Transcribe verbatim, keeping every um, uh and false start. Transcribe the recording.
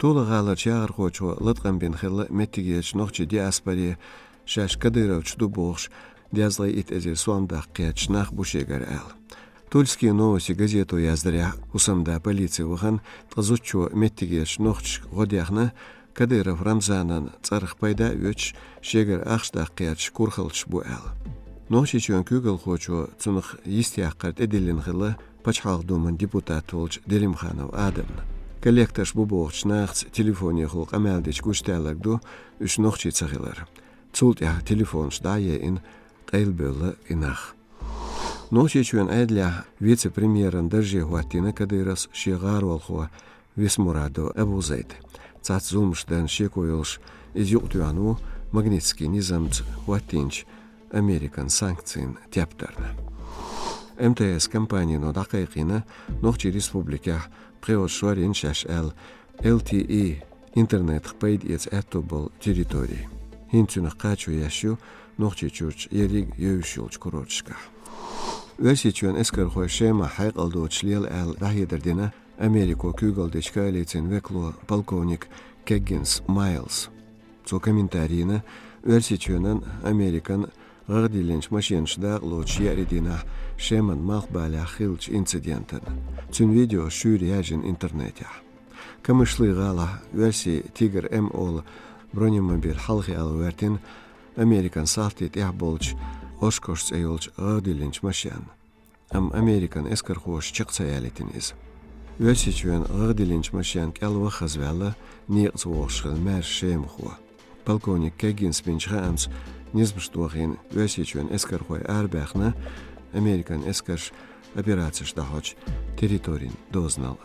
Тула гӀаларчу яхархочо латкъам бина хилла меттигерчу нохчийн диаспоре шаьш кадыровцаш ду бохуш, дезткъе итт эзар сом даккха кхаьчна нах бу шегара аьлла. «Тульские новости» газето яздарехь, хӀусамда полици вахана, ткъа зудчо меттигерчу нохчашка гӀо дехна, Кадыров Рамзанан цӀарах пайда а оьцуш, шегара ахча даккха кхаьчна курхаллаш бу аьлла. Нохчийчоьнан куьйгалхочо цунах йистяккхар тӀедиллина хилла Пачхьалкхан Думан депутат волчу Делимханов Адамна. Коллекторш бу бохучу нахаца телефонехула къамел дича гучудаьлларг ду уьш нохчий ца хилар. Цул тӀаьхьа телефонаш дӀа а яйина, къайлабевлла и нах. Нохчийчоьнан Ӏедалехь вице-премьеран дарже хӀоттийна Кадыровс шен гӀаролхо Висмурадов Абузайд. Цхьацца зуламаш дарна шеко йолуш, иза юкъатоьхна ву Магнитскийн низамца хӀоттийначу Американ санкцийн тептарна. М Т С компанино дӀакхайкхийна Нохчийн Республикехь пхи шо шорйина шаьш аьлла Л Т Е интернетах пайда эца аьтто болу территори. ХӀинца цуьнах кхачо еш ю Нохчийчуьрчу ерриг а евзаш йолчу курорташкахь. Оьрсийчоьнан эскархой Шемахь хьекъал доцуш лела аьлла дӀахьедар дина Америко куьйгалла дечу коалицин векало полковник Кеггинс Майлс. Цо комментарий йина Оьрсийчоьнан, Американ гӀагӀ диллинчу машенаш дакъа лоцуш еарин дийнахь Шеман малхбалехь хиллачу инцидентана. Цуьнан видео шуьйра яьржина интернетехь. Камышлы-ГӀалахь оьрсийн «Тигр М» олу бронемобиль хьалха яла гӀоьртина Американ салтийн тӀехь болчу «Ошкош» цӀе йолчу гӀагӀ диллинчу машенна. Амма Американ эскархоша чекх ца ялийтина иза. Оьрсийчоьнан гӀагӀ диллинчу машенна кӀел ваха хаза ваьлла некъаца вогӀуш хилла маьрша шемахо. Полковник Кеггинс бинчу хаамца, низамаш дохийна Оьрсийчоьнан эскархой арабаьхна Американ эскарша операцеш дӀахьочу территорин дозанал.